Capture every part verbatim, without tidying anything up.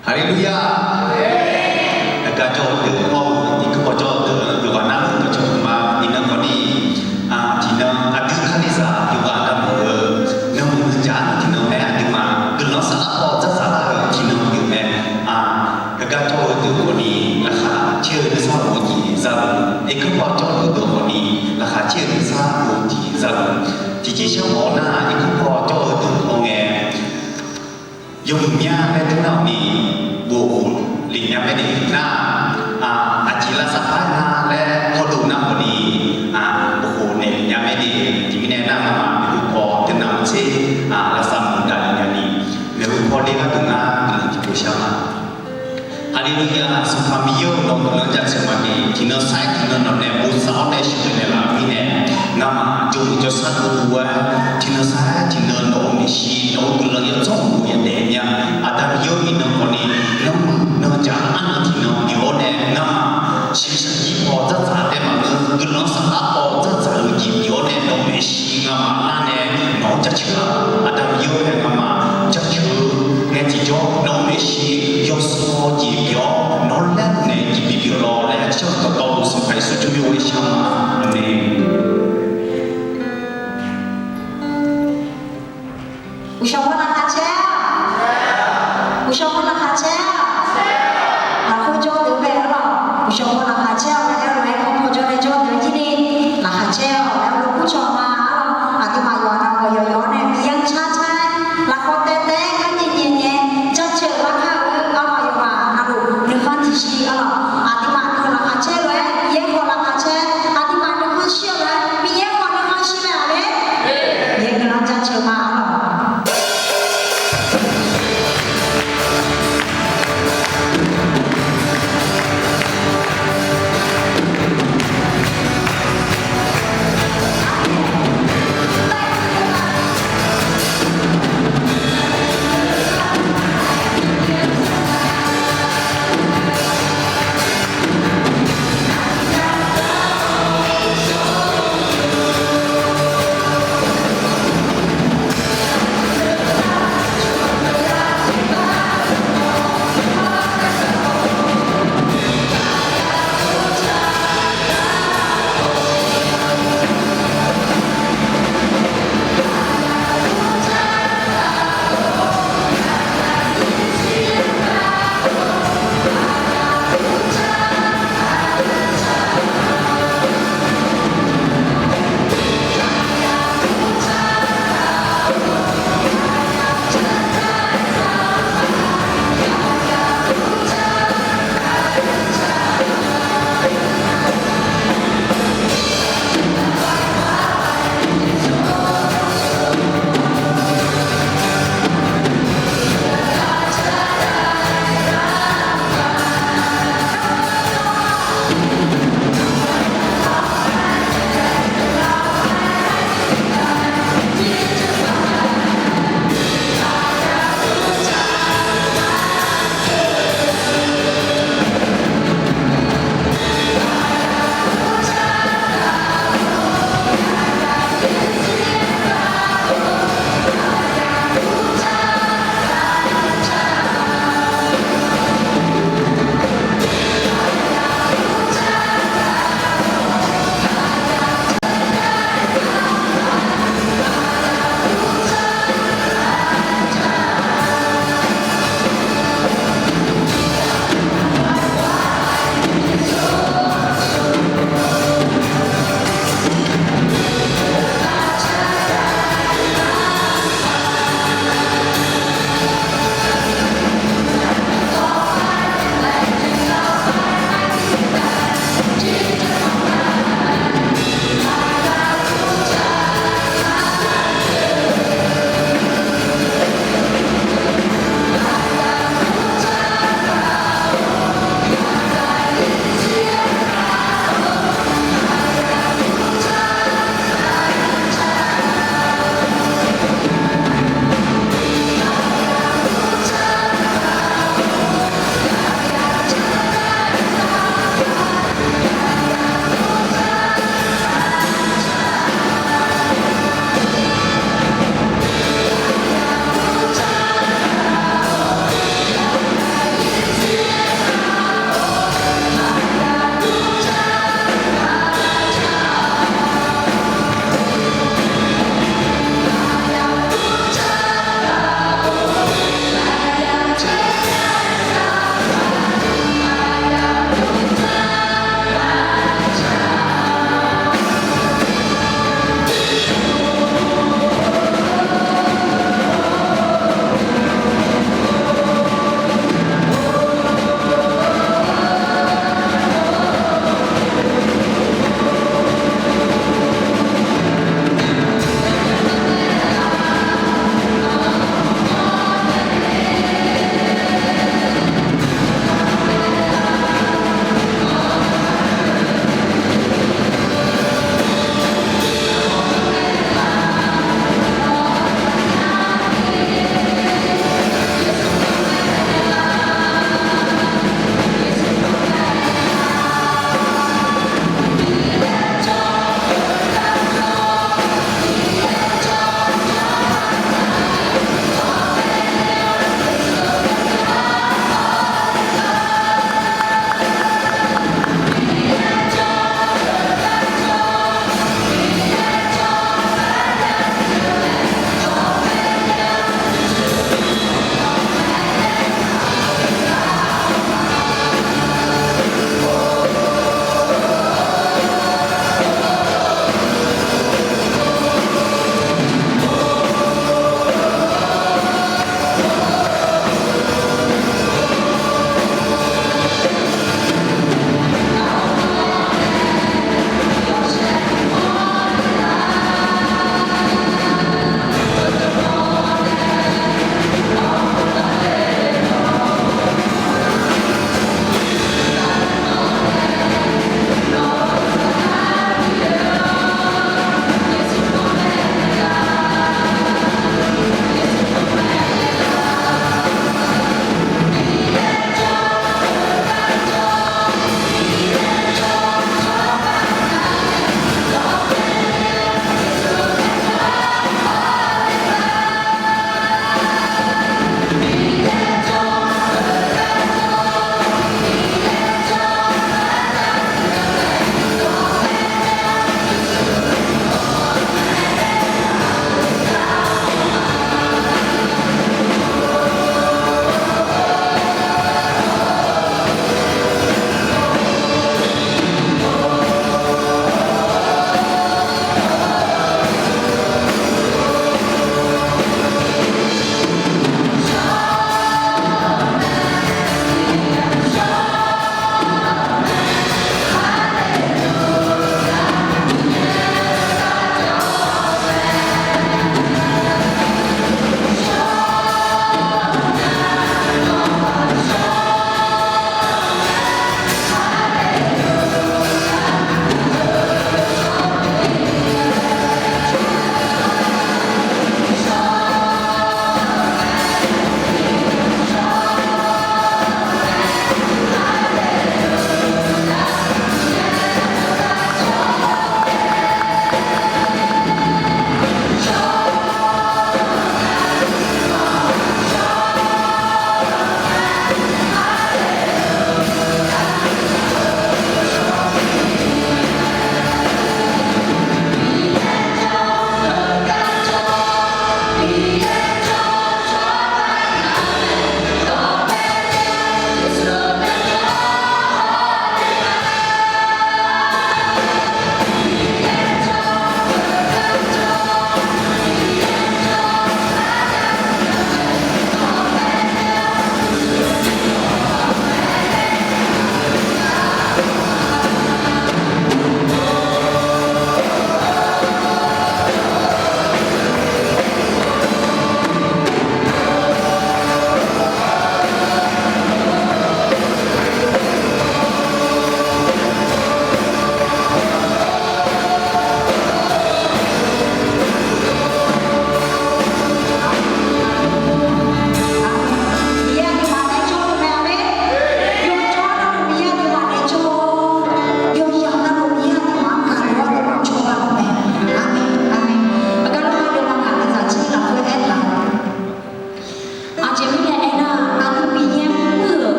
Haleluya! Aqgar jawr-eu deuq hawr-eu, tiqkawv paw jawr-eu deuq yawqghaq navluf-anr jawr-eu ma. Iqnan khawfni, tiqnan aqdui Kalizaq yawqghaq navluf-eu, nanmuiq nuijaq-anr tiqnan mae, aqduimaf guiqlanq saflar paw dzardzaq lar-eu tiqnan pyeuf mae. Aqgar jawr-eu deuq khawfni laqkhaq caer-eu nuisar of-eu jeq zaluf, irkanr paw jawr-eu deuq khawfni laqkhaq caer-eu nuisar of-eu jeq zaluf. Tiqjeq sharmawf-awr nar, irkanr paw jawr-eu deuq hawr ngae, yawmuiq mya laer dur nar-awq ni, bof khof lef nya mae de nar, aqjeq lavsav par nga laer hawdov nar khawfni, bof khof naeq lef nya mae de. Tiqmirnae nar, ngamaf maeqhu paw teunav tser lavsav maqdaq lef nya ni, maeqhu paw ler gharduq ngar guiqlanq tiqpov shar ma. Haleluya! Sanqpaq Miqyaer-or, nawq-eu guiqlanq jaceuq ma de. Tiqnan sar-aer tiqnan nawq nae bosav-awr nae sheuqghae naeqlaf-eu mirnae, ngamaf jawrmuiq jawrshar dov dov-aer, tiqnan sar-aer tiqnan nawq-eu maeqshi, nawq-eu guiqlanq yawdzanr uqmov yadaef nya. Aqda Miqyaer-or, iqnan khawfni nanmuiq nanjaq arnan tiqnan pyeuf-awr nae, ngamaf shiqshaq jir paw dzardzaq taef maqngeur, guiqlanq saflar paw dzardzaq-eu jeq pyeuf-awr nae, nawq-eu maeqshi ngamaf lar nae nawq-anr jaceuq-a. Aqda Miqyaer-or, hae ngamaf jaceuq-eu ngae tiqjawr nawq-eu maeqshi yawsaw jeq pyeuf-awr, nawq-anr laer naeq jeq bipyeuf lawq laer, shar dawqtawvluf Sanqpaq Yeqsur jawr mir ghoer shar ma. Aqmeq. Uqshawq paw laqkhaq caer-a. Uqshawq paw laqkhaq caer-a. Lafkhoer jawr deuq bae-a lawq. Uqshawq paw laqkhaq caer-awq laer aer-eu lof-aer, kanr paw jawr nae jawr deuq-anr jir ni laqkhaq caer-awq laer heulof kur cawq ma-a lawq. Aqduimaf yawqha navluf yawqyawq-awr nae Miqyaer-anr car car-aer, lafkhoer taev taev-aer, kharnyae nyae nyae jaceuq lar kar-eu-a lawq. Yawqghaq navluf nuikhanr tiqshir-a lawq. Aqduimaf nuikhanr laqkhaq caer lof-aer, Miqyaer khawf laqkhaq caer, aqduimaf nuikhanr shir-eu lof-aer, Miqyaer khawf nuikhanr shir mae. Aqmeq. Miqyaer guiqlanq jaceuq ma-a lawq.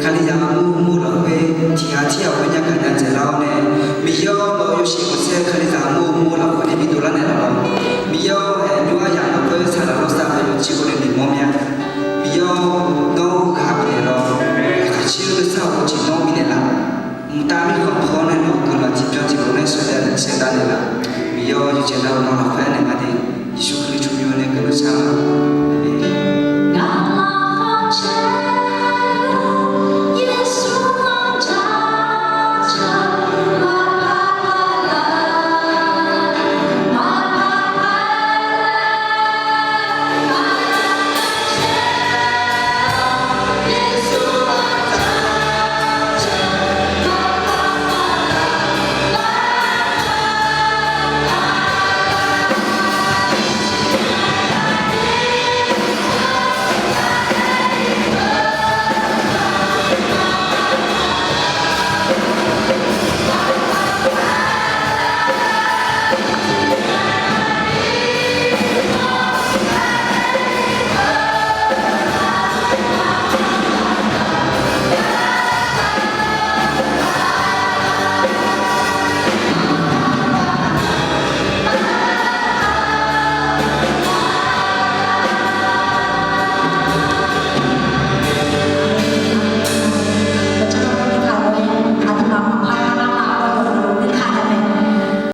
Kalizaq armur mur lafkhoer tiqghaq tirghaq khoer nya gaqnya dzaeqlar-awr nae, Miqyaer-awr, nawq-eu yawshuif khanqsaer Kalizaq armur mur lafkhoer nae bidov lar naeqlaf-awq. Miqyaer-awr-aer, nymr aryamq lafkhoer saqlaq lawrsar-eu yawqjeq khawf nae noeqmawr mya. Miqyaer-awr, nawr-eu ghaq bifnaeq lawr, laqkhaq caer-eu sar-eu jeq nawr bifnaeq lar. Mqtav mirkhanq paw-awr nae nawq-eu guiqlanq tiqbyan tiqlof nae sheuqdav naeqlaf. Miqyaer-awr, yawqjeq navluf nawq lafkhoer